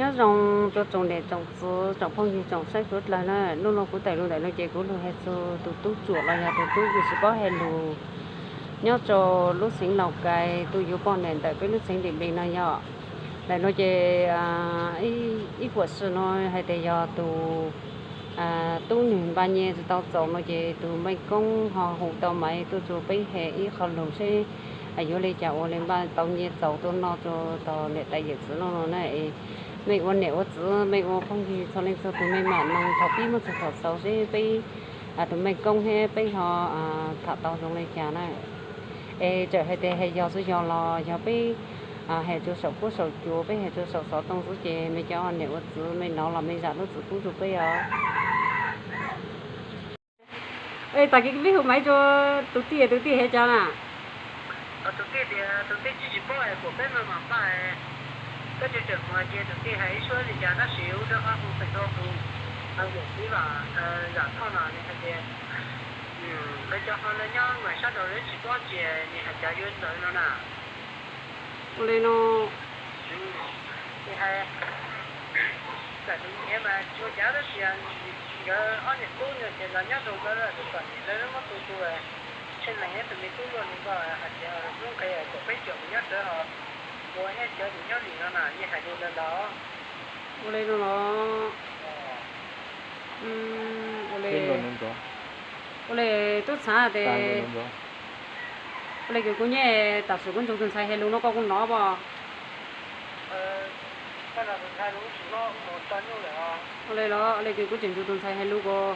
Nyob zoo rau tsoom niam tsoom txiv, tsoom phooj ywg tsoom saib suav dlawg na. Hnub no kuv tawm lug ntawm no ces kuv lug has txug tus tub Tsuam los yog tus tub kws tsis paub has lug nyob rau lub xeev Laus Kais, tus yuav poj niam ntawm peb lub xeev Dim Npis no yog. Ntawm no ces ib huam si no hais tias yog tus tub nwg npaj nyiaj tsis tau txaus no ces tus mej koob ho hu tau maiv tuaj rua peb has ib qho lug seb yuav le cas ua le npaj tau nyiaj txaus tuaj noj rua tog niam tais yawm txiv no no na. Mej ua niam ua txiv, mej ua phooj ywg txhua leej txhua tug mej mam noog thaum pib muab txug thaum xaus seb peb tus mej koob thiab peb ho tham tau zoo le cas na. Es txawm hais tias has yog tsis yog los yog peb has rua saum huab saum cua, peb has rua saum xov tooj xwb ces mej cov niam ua txiv mej nov los mej zam lub txim pub rua peb os. Tag kis peb hu maiv rua tus tij, tus tij has cas na? Tus tij tias tus tij tsis tsis paub es kuas peb maj mam npaj, peb tseem mus ces tus tij hais ib suab li cas tab sis ub rov qab hu feem rau tus yawm txiv Vam Zam Thoj no nws hais tias lawv cov ho lawv nyob mas sab nraud lawv tsis paub ces nws hais cas yuav ntawd no na. Ua li no, txawm tus nyiam mas tsis ua cas tab sis nkawd ob niam tub no ces los nyob rau nkawd lawm tus txom nyem lawv muab tu tu, tsheej lees tus me tub luaj li ko hais tias hnub nqis kaum peb caug mus nyob rawv os, ua ib cov tus nyob li no na, yeej hais li ntawd ntag. Ua li no los, ua li, ua li tub xav tes, ua li kws kuv nyiam tam sim kuv nrug tus ntxhais has lug no koj kuj nov pom. Ua li los ua li kws kuv tseem nrug tus ntxhais has lug kuj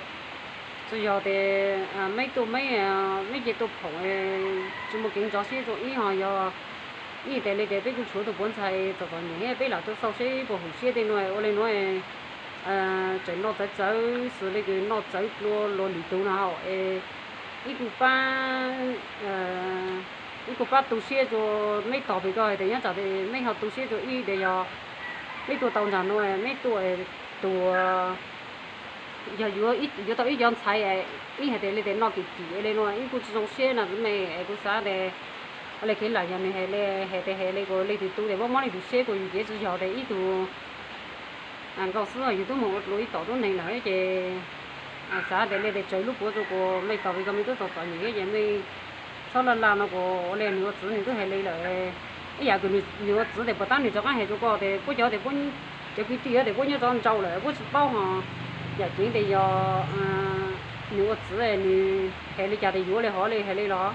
tsis yog tes meb tuaj meb, meb cia tuaj phoom tsis muaj kev ntxhov siab rua ib ho yog ib tes li tes peb kuj tshuav tug puav ntxhais txom txom nyem thiab peb lam tuaj xauj seb puas hum siab tej nuav. Ua li nuav tseem noj txawv txawv xws li kws noj txawv dlua luas lwm tug no hauv es ib kuj pab, ib kuj pab tu siab rua meb tog pes koj hais tias nyob tsam tes meb ho tu siab rua ib tes yog meb tuaj tau ntsag nuav meb tuaj tus yog yuav tau ib cov ntxhais ib hais tes li tes noj kim kim li nuav ib kuj tsis zoo siab na me es kuv xav tes ua li kev lam yog nws hais li, hais tes hais li kuas leej twg tu tes muab mob leej twg siab kuas yus kev tsis yog tes ib tug nkaus xwb yus tub moog ua dlua ib tom tub neeg lawm ces xav tes li tes tsawv lub puav rua kuas mej tog pes koj mej tub txom txom nyem thiab ces mej txhob laj laj no kuas ua li nws ua txwv nws tub hais li lawm. Ib yam kws nws ua txwv tes puas tab nws rov qaab hais rua koj tes puab cov tes puab cov kwv tij tes puab nyob rov nrau lawm puab tsis paub ho yam ceev tes yog nws ua txwv nws hais li cas tes yuav li hov li hais li los.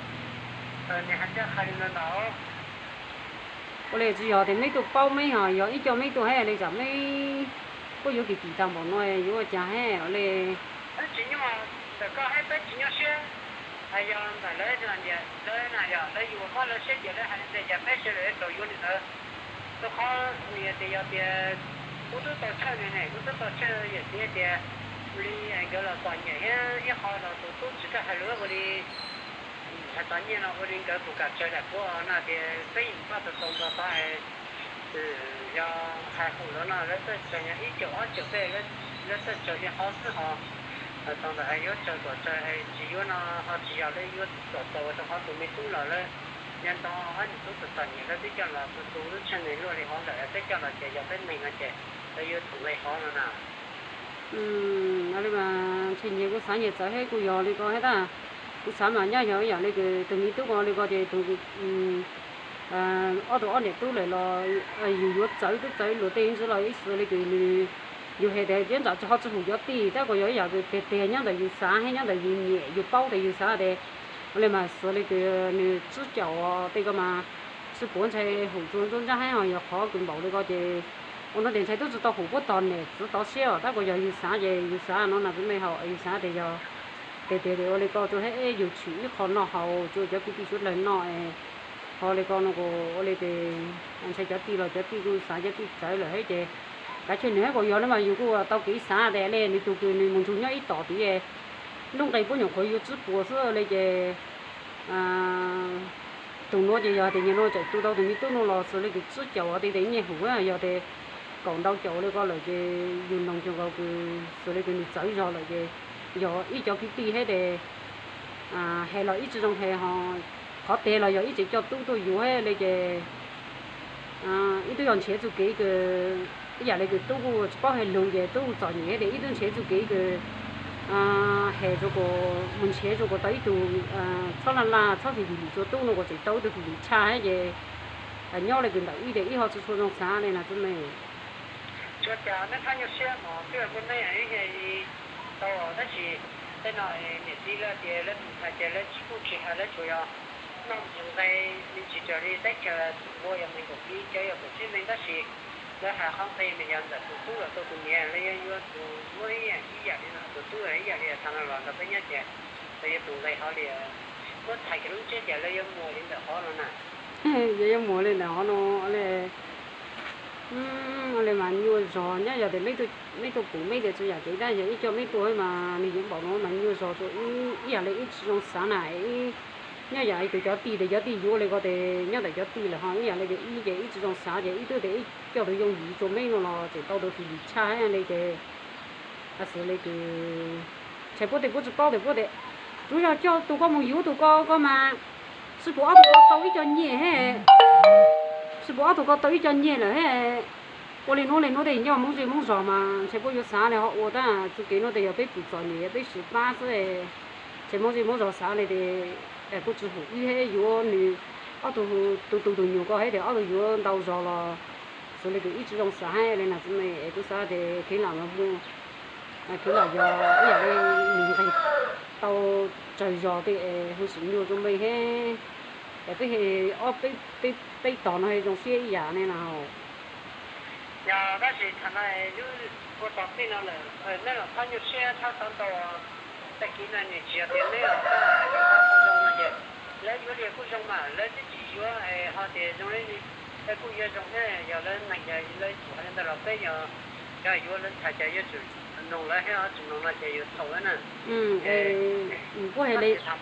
Ua li tsis yog tes meb tuaj paub meb ho yog ib co meb tuaj hab li tsam meb puab yuav kim kim tag npaum no yuav ua cas hab ua li. Tsis nyuaj ntawm koj hab peb tsis nyuaj siab, yog ntawm lawv, lawv na yog lawv yus mob lawv siab ces lawv hais li ntawd ces peb sawv daws tau yuav li ntawd. Rua qhov nws tias yog tias kuv tub tau tshawj nws ne, kuv tub tau tshawj yawm txiv tias li nkawd los txom nyem thiab ib qho los tus tub tsis txawj hais lus ua li hais txom nyem no ua li nkawd puas kam tsawg daim puav no tias peb yeej npaj tau tau nto tod yog hais hum lawv no lawv txawj tsawg ib caum ob caum tej, lawv txawj tsawg li qhov xwb ho tau ntawm yuav tsawg kom tsawg tsis yuav no ho tsis yog lawv yuav kom txaus rau qhov tus me tub los lawv nyob nto ob niam tub txom txom nyem lawv twb coj los tu tu lub tsheej neeg luaj li hov lawm peb coj los ces yog peb neeg no ces lawv yuav txhoov li hov no na. Li mas ntshe nyias kuv xav nyias txawv hab kuj yog li ko hab tab. Kuv xav mas nyab yog ib yam li kws tus me tub ko li ko ces tus ob tug ob niam tub lawm los yus yuav txawv tub txawv luag tej ntsis los ib xwv li kws nws, yus has tas yeej tsam tsis ho tsis hum cov tij tab kuas yog ib yam kws tiag tiag nyob ntawm yus xav hab nyob ntawm yus nyiam yus paub tes yus xav tes ua li mas xwv li kws nws tswb caum tej ko mas tsis puav ntshai hum rua nruab nrab hab ho yog qhov kws npaum li ko ces ua no tes ntshai tub tsis tau hum puab tog niam txiv tov siab os tab kuas yog yus xav ces yus xav no na txiv mej haum yus xav tes yog tes tiag tes ua li ko rua hab yus tshwm ib qho noj haus rua cov kwv tij suav dlawg noj ho li ko no kuas ua li tes ntshai cov tij los cov tij kuj xav cov tij txawv lawm hab ces kav tsij nws hab kuas yog li mas yus kuj tau kev xav tes li nws tug kws nws mus nrug nyob ib tom tid lub nqe puab nyuam qhuav yuav tsib puas xwb li ces tus nuav ces yog tias nyuag no tseem tu tau tus me tub no los xws li kws tsib caum tej tes nyiaj hum yog tes kaum ntau caum li ko lawm ces yus noog cuag nkaus kws xws li kws nws txawv zog lawm ces yog ib cov kwv tij hab tes has los ib tsi zoo has ho qhov tes los yog ib tsev coj tub tuaj yuav hab li ces ib tug yog nrhiav txuj kev kws ib yam li kws tub kuj tsis paub hais lug ces tub txom nyem tias ib tug nrhiav txuj kev kws hem rua kuas mus nrhiav rua kuas tau ib tug txhob laj laj txhob fim fim rua tub no kuas tseem tau ib tug fim fim tshaj thiab ces nyob li kws ntawm ib tias ib ho tsis tshua zoo xav li na tub me. Tsuas cas neb txhob nyuaj siab mog, twb yog muaj neej ib yam li tau tab sis tej no niam txiv lawv tias lawv tus ntxhais ces lawv tsis kuj tsis hais lawv tsuas yog noj mus nqe me ntsis raws li teb chaws npua yog nees nkaum pib cov yog kaum tsib neeg tab sis lawv hais qhov nqe nws yog ntawm tus tub los rau tus niam lawv yuav yuav tus muab ib yam ib yam li no tus tub ib yam li thaum no los nrog peb nyob ces lawv yuav tus nqe hov li muab txhais kiag lub ntsiab ces lawv yuav muag li ntawm hov no na. Yog yuav muag li ntawm hov no li. Li mas nyuaj zog nyob yog tias meb tuaj pum meb tias tsis yam kev tab yog ib co meb tuaj mas nws yuav npaum no mas nyuaj zog rua ib yam li ib tsis zoo xav na. Nyob yam li tus cov tij tias cov tij yuav li ko tias nyob ntawm cov tij lawm ho ib yam li tias ib ces ib tsis zoo xav ces ib twb tias ib coj tus yooj yim rua meb no los tseem tau tus fim fim tshaj li ces xws li kws ntshai puab tias puab tsis paub tias puab tias tsuav yog coj tus koj mus yuav tus ko ko mas sib puas ob tug ko tau ib co nyiaj he, sib puas ob tug ko tau ib co nyiaj lawm he. Ua li hnub li hnub tej nyob Hmoob zej Hmoob zog mas ntshai puab yuav xav li ho ua tab txuj kev no tias yog peb pum txom nyem peb sim pab xwb. Ntshai Hmoob zej Hmoob zog xav li tias kuj tsis hum ib he yuav nws ob tug, tus tus tus nyuam ko he tias ob tug yuav ntau zog los xws li kws ib tsis zoo xav li na txiv me es kuv xav tias kev lam los mus kev lam yog ib yam li nws nqis tau tsawg zog tej es hu sim nyuaj rua npe he. Es peb he ob peb tog no he zoo siab ib yam ne na. Yog tab sis thaum no lub ua tog tij no lawm, neb los txhob nyuaj siab txhob xav ntau. Tag kis no nws tsis yog tias neb los txhob zoo no ces lawv yuav li kuj zoo mas lawv twb tsis yuav ho tias zoo li lawv kuj yuav zoo thiab. Yog lawv neeg yog lawv tsum li ntawd los peb yog cov yuav lawv ntxhais ces yuav tsum mloog lawv thiab, ho tsis mloog no ces yuav txhaum lawv na. Kuj hais li. Qhov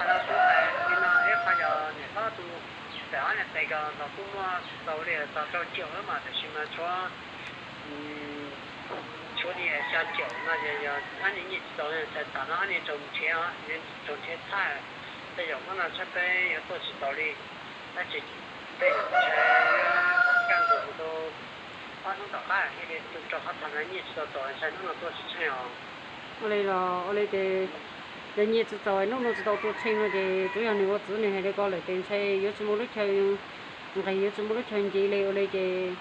no kuv hais li no ib qho yog niam hlob tus txawm ob niag tes ko los kuj muaj tsis tau li txog rau caum lawm mas tab sis mas tshuav tshuav li xya caum no yog ob niag nyiaj tsis txaus txhais tam no ob niag raug nrhiav, raug nrhiav txhaj. Tej zaum hnub no tshaj peb yuav tuaj tsis taus li, tab sis tej zaum ntshai kaj ntug tus ob hnub tom qab thiaj li tu rau qhov thaum no nyiaj tsis tau txaus ntshai hnub no tuaj tsis tsheej os. Ua li los ua li ces yog nyiaj tsis txaus hnub no tsis tau tuaj tsheej no ces tsuav yog nws ua txwv nws hais li ko lawm ces ntshai yuav tsis muaj lub chaw nqis, yuav tsis muaj lub chaw nce li ua li ces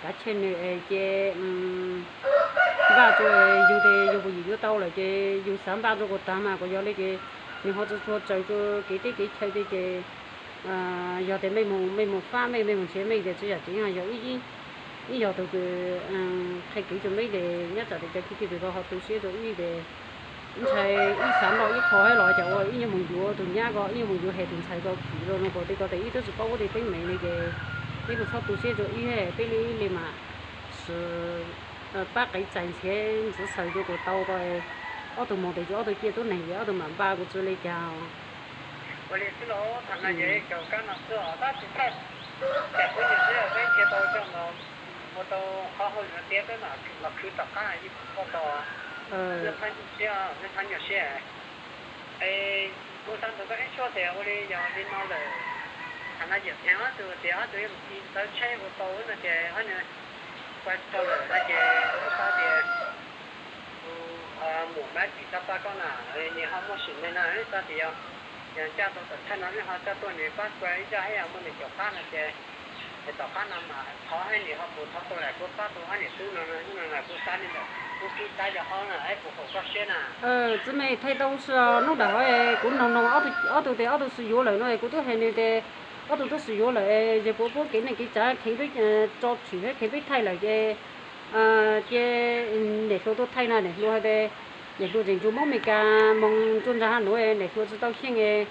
kav tsij nws ces npaj rua yug tes yug puas yim yuav tau lawm ces yug xav npaj rua kuas tag mas kuas yog li ces nws ho tsis tshua tsaws rua kev teb kev chaw li ces yog tias mej mus, mej mus fab mej, mej mus nrhiav mej tias tsis yam tseeb yog ib, ib yog tus kws qhia kev rua mej ces nyob tsam tias cov kwv tij pem ko ho tu siab rua ib ces ntshai ib xav nrauj ib qho los cas ua ib nyuag mus yuav tus nyab ko, ib nyuag mus yuav hem tus ntxhais ko kim rua no kuas tej ko tes ib twb tsis paub ua tej teeb meem li ces peb kuj txhob tu siab rua ib, peb li ib li mas pab qev txais ntxhiav ntxiv xaws rua kuas tau ko ob tug moog tes rua ob tug ciaj tub neeg ces ob tug mam npaj kuas tsi li cas. Ua li xwb los thaum no ces caum kab no xwb os tab sis thaum kuv nyuam siab peb nrhiav tau coj mus ua tau qhov hauj lwm no tiav peb mam los khwv tom qab yeej koj tau. Nej txhob nyuaj siab, nej txhob nyuaj siab. Es kuv xav nrog koj ib suab tias ua li yog li no lawm, thaum no yawm pheej ob tug tias ob tug yuav mus ti ntawv tsheb ua tau no ces ob niag ua tau lawm no ces kuv xav tias kuv muam Maiv Txim tau pab koj na, nws ho muaj sim neej no xav tias yog, yog coj tau tom thawj no nws ho coj tuaj nws pab koj ib zaj thiab yog muaj nws caum qab no ces tom qab no mas thov ib niam ho puas thov tau lawm kuv pab tau ob niam tub no, hnub no kuv xav li ntawd, kuv kib xav yog ho no es puas haum koj siab na. Txiv me thaij tau si hnub ntawm hov kuv noog noog ob tug tes ob tug xwm yuav lawm no es kuv twb hais nws tes ob tug twb xwm yuav lawm es puas puab kev neej kev tsav kheev peb tso tshwm thiab kheev peb thaij lawm ces cia niam hluas tuaj thaij na. Niam hluas hais tias niam hluas tseem nrug Moob Meskas moog rua nraag nuav, niam hluas tsi tau xyeej.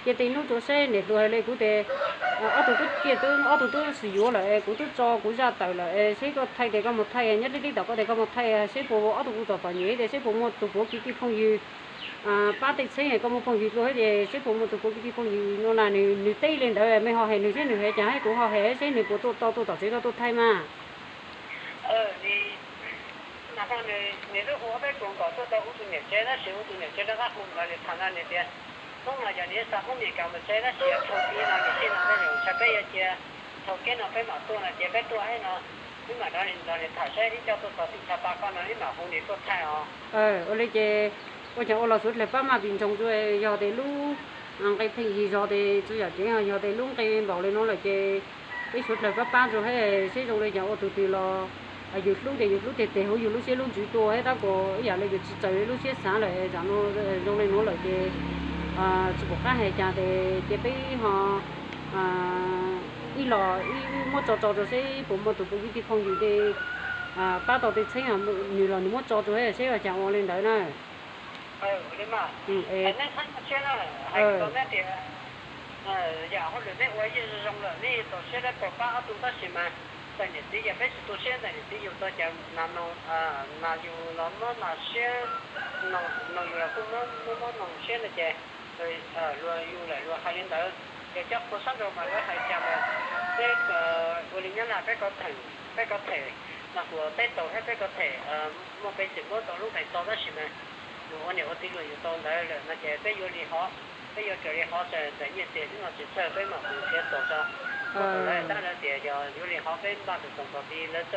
Cia tej nub rua seb, niam hluas hais li kuv tes ob tug tub ciaj tub, ob tug tub xwm yuav lawm es kuv twb tso kuv zaj tawm lawm es seb koj thaij tes koj moog thaij nyob deb deb tom koj tes koj moog thaij seb puas ob tug kuj txom txom nyem tes seb puas muaj tus puav kwv tij phooj ywg pab tej txheeb es koj muaj phooj ywg dlua thiab ces seb puas muaj tus puav kwv tij phooj ywg no na. Nws teb li ntawd mej ho hais nws seb nws hais cas thiab kuv ho hais seb nws puas tuaj tau tuaj tom tsev koj tuaj thaij mas. Mas ho nws, nws twb hu ob peb tug nkaus tuaj tau kuv tus niam tsev tab sis kuv tus niam tsev rov qab hu ntawd nws tham no nws tias hnub no yog nws xav hu Meskas mus tsev tab sis yog thaum ub no nws txij no tab sis ntshai peb yuav cia Thaum keb no peb mam tuaj no ces peb tuaj no, wb mam nrog nws tham saib ib co tuaj txog tim chav pa koj no wb mam hu nws tuaj thaij os. Ua li ces ua cas ua los suav dlawg pab maj pis ntsoog tsuas yog tes lub nqe pheej yig zog tes tsuas yam ceev, yog tes lub nqe npaum li no lawm ces peb suav dlawg pab pab tsuas thiab seb zoo li cas ua tus twg los yus hlub ces yus hlub tiag tiag hauv yus lub siab lub ntsws tuaj thiab tab kuas ib yam li yus tsis txawj lub siab xav lawm tam no zoo li no lawm ces tsis pom qab hais cas tes cia peb ho ib los ib muab tso tso rau seb puas muaj tus phooj ywg tej phooj ywg tej pab tau tej txheeb nws los nws muab tso rau seb ua cas ua li ntawd na. Yam hauj lwm neb ua yeej zoo lawm neb txaus siab dab tsi pab ob tug tab sis mas ntxawm niam txiv yog peb tsis tu siab ntxawm niam txiv yus tau cas nas yus los muab nas siab, no yus los kuj muab muab nas siab no ces luag yus lawm luag hais li ntawd ces cov qhua sab nraud mas lawv hais cas mas peb ua li nyob na peb ko them, peb ko them mas kuv teb taus thiab peb ko them muaj peev xwm muab tau lub nqe tso tab sis mas yus ua niam ua txiv luag yus tau ntawd lawm no ces peb yuav li hov, peb yuav raws li hov txawm ntxawm nyiaj txiag xwb no tsis txawj peb mam mus nrhiav txaus tso. Lawv tab lawv tias yog yuav li hov peb npaj tus txoos txog tid lawv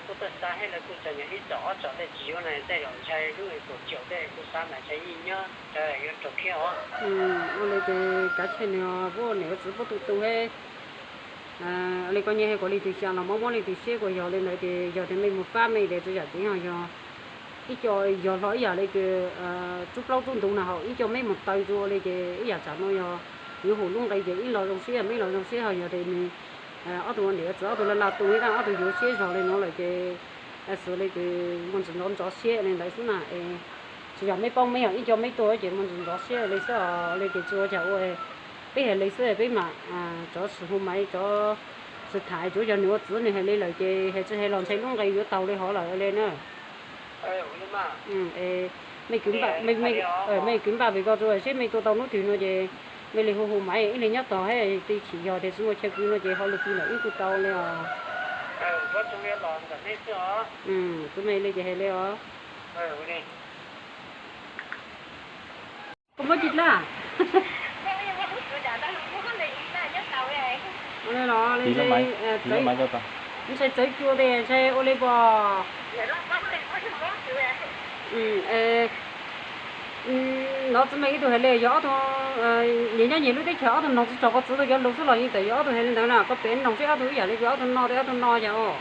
kuj txawj xa thiab lawv kuj txawj nyiam ib tsom ob tsom tej tsis yuav na tej zaum ntshai lub kaum caum tej kuj xa mas ntshai yeej nyob yuav raug khiab os. Ua li ces kav tsij nws puab niam txiv puab tu tu thiab li koj nyiaj thiab kuv li twg xya los mob mob li twg siab kuas yog li ntawd ces yog tias mej mus pab mej tes tsuas yam ceev yog ib co yog hlo ib yam li kws tsub plaub tsub ntug na hauv ib co mej mus taw rua li ces ib yam tsam no yog yuav hu lub nqe ces ib los zoo siab mej los zoo siab ho yog tias nws ob tug niam txiv ob tug la la tu ib dab ob tug yuav siab zog li no lawm ces xws li kws muaj ntsis ntxov ntxov siab li ntawd xwb na es tsuas yog mej paub mej yog ib co mej tuaj ces muaj ntsis ntxov siab li xwb os li ces tsis ua cas ua peb hais li xwb peb mam rov sim hu maiv rov sim tham tsuav yog nws ua txiv nws hais li lawm ces hais tsis hais los ntshai lub nqe yuav tau li hov lawm li na. Mej kwv npaj pem ko tsuas seb mej tua tau hnub twg no ces mej li hu hu maiv ib li nyob tog thiab tej chim yog tias tsis muaj chaw kwv no ces ho lug ti lawm wb kuj tau li os. Kuv mej li ces hais li os. Koj muab tsis dlab. Ntshai txawv cua tes ntshai ua li puas. Nov txwj mej ib tug hais li yog ob tug nyias nyob nyias lub teb chaws ob tug noog tsis txog koj txiv tau cov lus xwb los yeej txawm yog ob tug hais li ntawd na koj pem noog seb ob tug ib yam li kws ob tug noj tej ob tug noj yog os.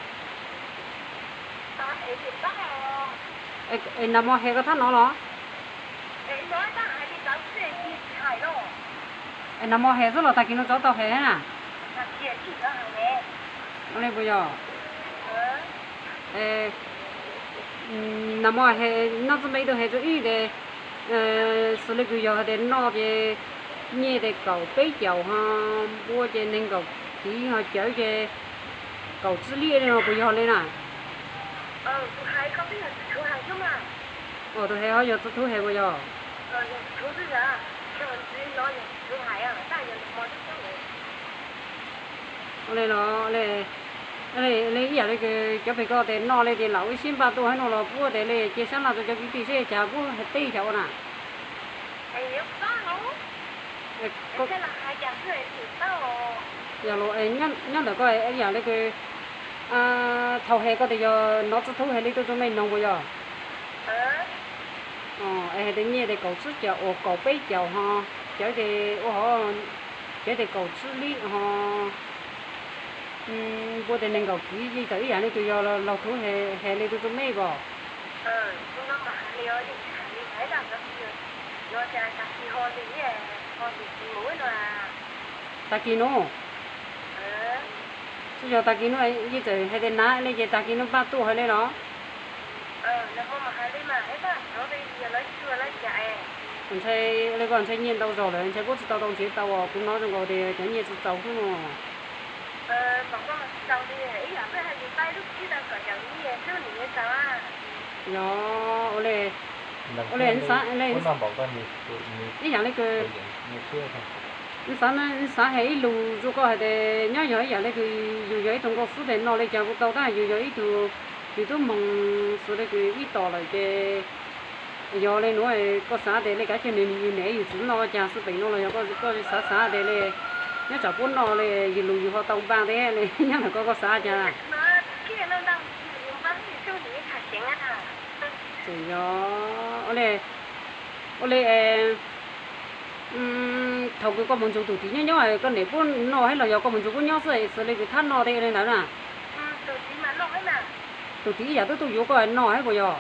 Es nag mo hes koj thab no los? Es nag mo hes xwb los tag kis no tsov tau hes na? Ua li puas yog? Nag mo hes noj txuj npe ib tug hes rau ib tes xws li kws yog hais tias noj ces nyiaj tes kaum peb caum ho npua ces nees nkaum kiv ho cawv ces kaum tsib lib li no puas yog li na? Tus hes ho yog txwv thub hes puas yog? Ua li los li ib yam li kws cov pem ko tes noj li ces lam ua ib siab npaj tuaj hab no los puab tes li cia sab laj rau cov kwv tij seb cas puab hais teb cas ua na. Yog los nyob ntawm koj ib yam li kws thaum hes koj tes yog nov txwv thub hes li tuaj rau mej noog puas yog? Es hais tias nyiaj tes kaum tsib caum uas kaum peb caum ho cawv tes ua hov cawv tes kaum tsib lib ho npua tes nees nkaum kiv yeej txawm ib yam li kws yog laug thub hes li tuaj rau mej puas? Tag kis no, tsis yog tag kis no yeej txawm hais tias nav li ces tag kis no npaj tuaj hais li los? Ntshai li ko ntshai nyiaj ntau zaus lawm ntshai puab tsis tau tau nrhiav tau os, kuv hnov zoo nkaus tias cov nyiaj tsis txaus xwb no. Yog ua li, ua li xav, ib yam li kws xav, xav hais ib lus rau koj hais tias nyob yog ib yam li kws yus yog ib tug nkauj xwb tes noj li cas kuj tau tab yus yog ib tug, yus tub moog xws li kws ib tom lawm ces yog li nuav koj xav tes li kav chawj nws yus niam yus txiv noj cas xwb pem no los yog koj xav xav tes li Nyob tsam puab noj li yus lug yus ho tau npaj thiab li, nyob ntawm koj koj xav cas? Tseem yog, ua li, thaum kws koj mus ntsib tus txiv nyob nyob koj niam puab noj thiab los yog koj mus ntsib puab nyob xwb xws li kws thab noj thiab li ntawd na? Tus txiv ib yam twb tuaj yuav koj noj thiab puas yog?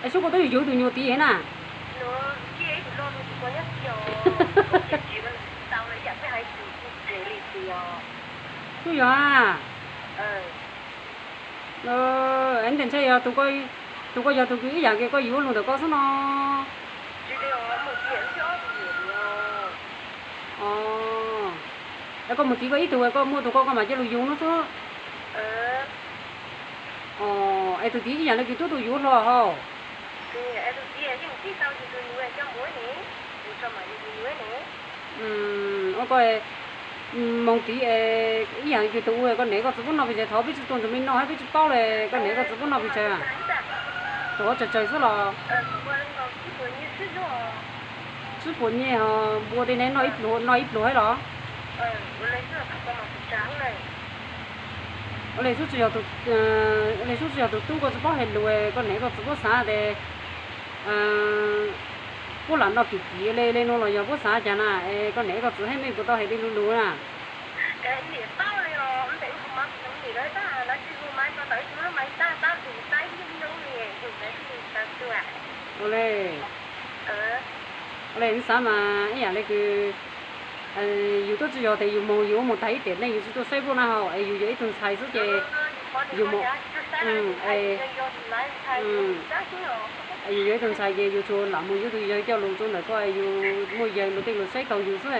Es sub koj twb yuav tus nyuag tid na. Sub yog a. Ntawm ntshe yog tus koj yog tus kws ib yam kws koj yuav lug ntawm koj xwb no. Es koj mus tiv koj ib tug, koj muaj tus koj koj mam cia lug yug no xwb. Es tus tid ib yam li kws twb tuaj yuav hlo hauv. Ua koj moog tid ib yam kws tus ua koj niam koj txiv puab noj pes tsawg, thov peb tsi tuaj ntsib me noj hab peb tsi paub le koj niam koj txiv puab noj pes tsawg. Tus ua tsawg tsawg xwb los? Tsib puas nyiaj ho npua tej ne noj ib pluag hab los? Ua le sub tsi yog tus tub koj tsi paub hais lus, koj niam koj txiv puab xav tes puab lam noj kim kim le le nuav los yog puab xav cas na, es koj niam koj txiv hab mej puas tau hais tej lug lug na? Ua le, ua le, wb xav mas ib yam le kws yus tuaj tsi yog tes yus moog yus ua moog tag ib tiam neej yus tsi tuaj saib puab na hauv, es yus yog ib tug ntxhais xwb ces yus moog, yus yog ib tug ntxhais ces yus tsuas lam moog yuav tus yawg coj lug rua ntawm koj, yus muaj yawg lug tej lug saib taug yus xwb.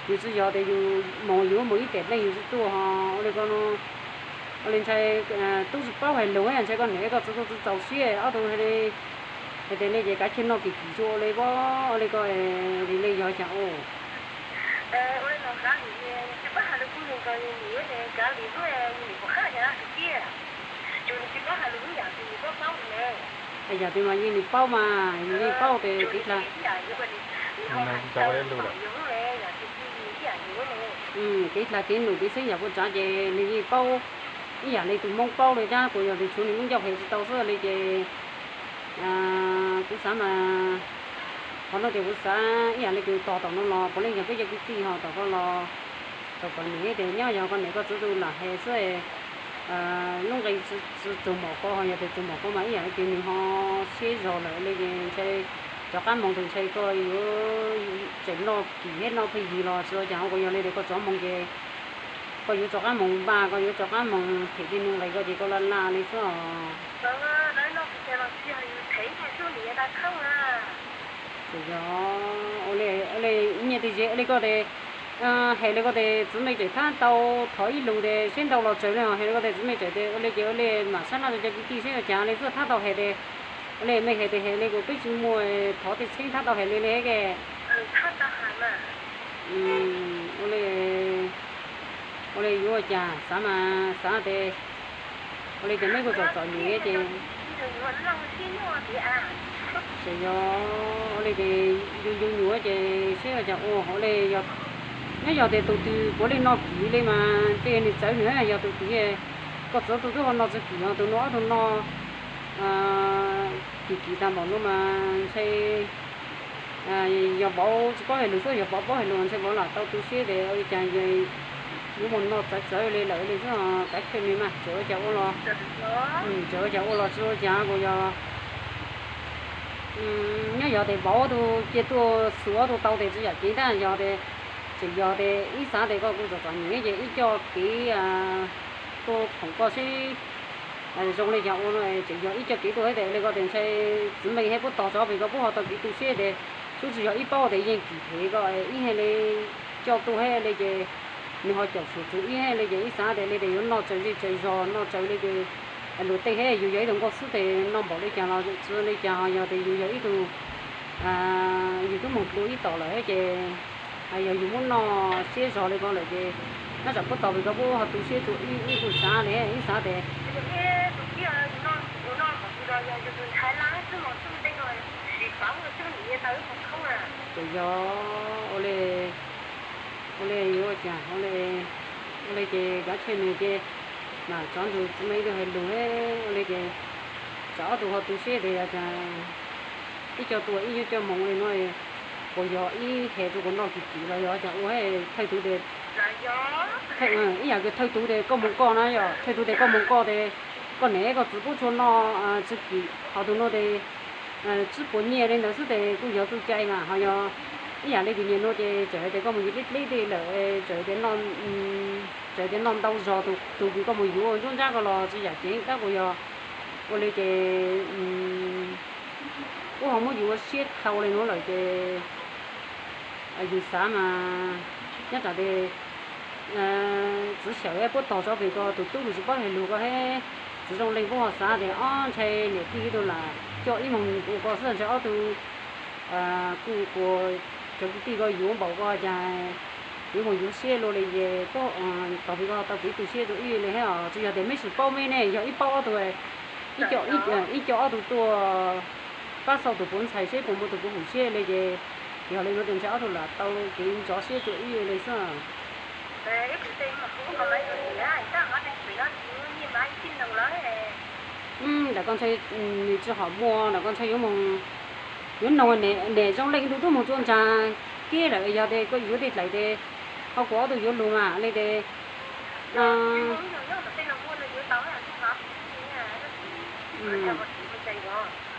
Yus tsi yog tes yus moog yus ua moog ib tiam neej yus tsi tuaj ho ua le koj no. Ua le ntshai tub tsi paub hais lus, ntshai koj niam koj txiv tuaj tsi txaus siab ob tug hais li. Hais tias le ces kav tsij noj kim kim tsuas ua le, ua le koj li le yog cas ua. Yam twg mas yeej nws paub mas, yeej paub tes kev dlha, kev dlha kev num kev xeeb yam puas tsav ces nws yeej paub ib yam li tus Hmoob paub li thiab, kuv yog tus tshuav nws lub ncauj hais tsis tau xwb li ces kuv xav mas qhov no ces kuv xav ib yam li kws tos tom no los puav leej yog peb cov kwv tij ho tom koj los, tom koj niam tes nyob yog koj niam koj txiv tus lam hais xwb. Lub nqe tsi txug mom ko ho yog tes txug mom ko mas ib yam li kws nws ho siab zog lawm li ces ntshai rov qab moog tes ntshai koj yuav tseem noj kim thiab noj pheej yig los tsi ua cas ho. Kuv yog li tes koj rov moog ces koj yuav rov qab moog npaj, koj yuav rov qab moog them tej nuav nqis koj ces koj laj laj li xwb os. Yog, ua le nyiaj tej ze ua le koj tes, hais li koj tes txiv me tseem thab tau thov ib lus tes seb ntau los tsawg li os, hais li koj tes txiv me tseem tes ua le ces ua le mam sab laj rau cov kwv tij seb ua cas li xwb thab tau hais tes, ua le mej hais tes hais li kuv peb tsis muaj thov tej tsheb thab tau hais li li ke. Ua le, ua le yuav ua cas xav mas xav tes ua li ces mej kuj txom txom nyem ces, ces yog ua li ces yus yus nyuam ces seb ua cas ua ua le. Nyob yog tes tus twg puav leej noj kim li mas tej nws txawv nws, yog tus twg koj txiv tus twb ho noj tsis kim, yog tus no ob tug no kim kim tag npaum no mas ntshai yog vauv tsis paub hais lus xwb, yog vauv paub hais lus ntshai vauv lam tau tu siab tes ua li cas yuav mus noj txawv txawv li lawm li xwb. Kav tsij me mas tseem ua cas ua los, tseem ua cas ua los tsis ua cas kuj yog nyob yog tes vauv tus cia tuaj xuas tus tau tes tsis yam ceeb tab yog tes tseem yog tes ib xav tes koj kuj txom txom nyem ces ib co kev tuaj khoom koj seb zoo li cas ua no, tseem yog ib co kev tuaj tes li koj tes ntshai txiv me thiab puab tog tso pem koj puab ho tau kev tu siab tes sub tsis yog ib paub tes yeej kim phem koj ib hais li coj tuaj thiab li ces nws ho caum suam txug ib hais li ces ib xav tes li tes yuav noj tsawg zej tsawg zog noj tsawg li ces luag tej thiab yus yog ib tug nkauj xwb tes noj npaum li cas los tsis li cas ho yog tes yus yog ib tug yus twb moog dlua ib tom lawm thiab ces yog yus muab noj siab zog li ko lawm ces nyob tsam puab tog pem koj puab ho tu siab rua ib ib tug xav li ib xav tes Ces yog ua li, ua li yuav ua cas, ua li, ua li ces kav tsij nws ces mam tso nrug txiv neej ib tug hais lus, ua li ces tsam ob tug ho tu siab tias yog cas ib co tuaj ib co mus ua li no, puas yog ib hem rau kuv noj kim kim los yog cas ua thawj tug tias, ib yam tias thawj tug tias koj mus koj na, yog thawj tug tias koj mus koj tias koj niam koj txiv pub tshua noj tsis kim, ho tus no tias tsis puas nyiaj li ntawd xwb ces kuj yog txuj cai mas ho yog ib yam li tias niaj hnub ces txawm tias koj mus yug dleb dleb tej lawm, txawm tias noj, txawm tias noj ntau zog tus kws koj mus yuav ntsuab ntsab ko los tsis yam ceev tab kuj yog ua li ces kuj ho muab yus ua siab dhau li nuav lawm ces yus xav mas nyob tsam tias txiv xyaum puab tog tso pem ko tus tub kws tsis paub hais lus ko thiab txiv zoo li puab ho xav tias ob ntshai niam tij ib tug lam coj ib moog ua ko xwb ntshai ob tug kuj kuas cov kwv tij ko yuav npaum ko cas yuav mus yuav siab luaj li ces tog pem ko tau kev tu siab rau ib li thiab os. Tsis yog tias meb tsis paub meb ne, yog ib paub ob tug, ib co, ib co ob tug tuaj pab xauj tus puav ntxhais seb puas muaj tus puav hum siab li ces yog li no tias ntshai ob tug lam tau kev ntxhov siab rau ib li xwb. Ntawm koj ntshai nws tsis hom muaj, ntawm koj ntshai yuav mus, yuav noog niam zoo leej twg tuaj mus tsuas ntshai kiag lawm, yog tias koj yuav tej dlaim ces ho kuas ob tug yuav lug mas li ces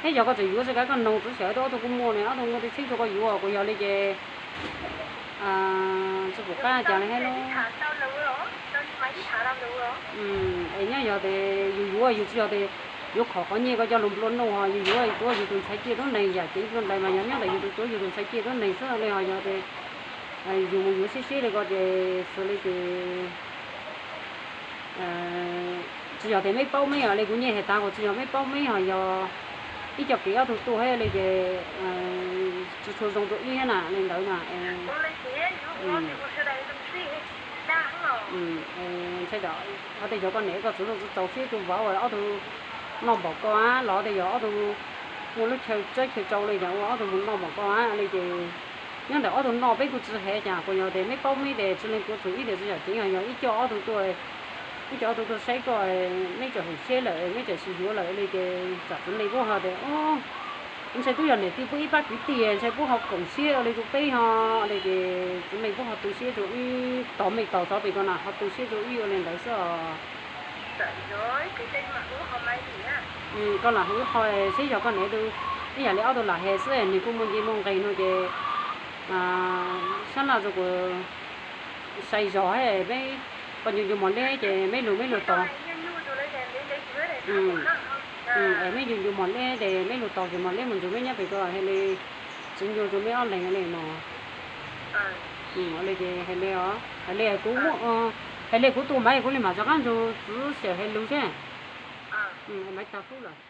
thiab yog koj tseem yuav tsis kav koj noog txiv xyaum ob tug kuj muaj ne, ob tug muaj tej txheeb rau koj yuav, kuas yog li ces tsis pum qab cas li thiab lub. Es nyob yog tias yus yuav, yus tsis yog tias yuav khom qhov nyiaj ko coj lug nplua nuj, ho yus yuav tuav yus tus ntxhais ciaj tuab neeg yam ceev nplua ntais mas yog nyob ntawm yus tus tuav yus tus ntxhais ciaj tuab neeg xwb li, ho yog tias yus mus yuav siab siab li ko ces xws li ces tsis yog tias meb paub meb os, li kuv nyiaj hais tas kuas tsis yog meb paub meb, ho yog ib co kev ob tug tuaj thiab li ces tsis tshua zoo rau ib thiab na li ntawd na. Ntshai, ho tej cov koj niam koj txiv txaus siab rau vauv ob tug noj npaum ko los tej yog ob tug muaj lub chaw tsawb chaw tsau li cas ua ob tug mus noj npaum ko li ces nyob ntawm ob tug noj peb kuj tsis hais cas, kuas yog tias meb paub meb ces tsis leej kuv txug ib tias tsis yam ceev, ho yog ib co ob tug tuaj, ib co ob tug tuaj saib koj, meb txawm hum siab lawm meb txawm tsis yuav lawm li ces tsam txiv neej puab ho tias ntshai twb yog niam tij puab ib pab kwv tij ntshai puab ho koom siab ua li rau peb ho li ces txiv neej puab ho tu siab rau ib, tog mej tog tov pem ko na ho tu siab rau ib ua li ntawd xwb os. Koj lam hu ib qho seb yog koj niam tug ib yam li ob tug lam hais xwb, nws kuj muaj nce muaj nqes no ces sab laj rau kuas sai zog, meb koj ncu ncu mos leb ces meb lug meb lug tog. Meb ncu ncu mos leb ces meb lug tog ces mos leb mus nrug meb nyob pem ko hais li, tsis ncu rau meb ob leeg li mog. Li ces hais li os, hais li kuv, hais li kuv tus maiv kuv li mam rov qab nrug txiv xyaum hais lug seb. Maiv tag kub lawm.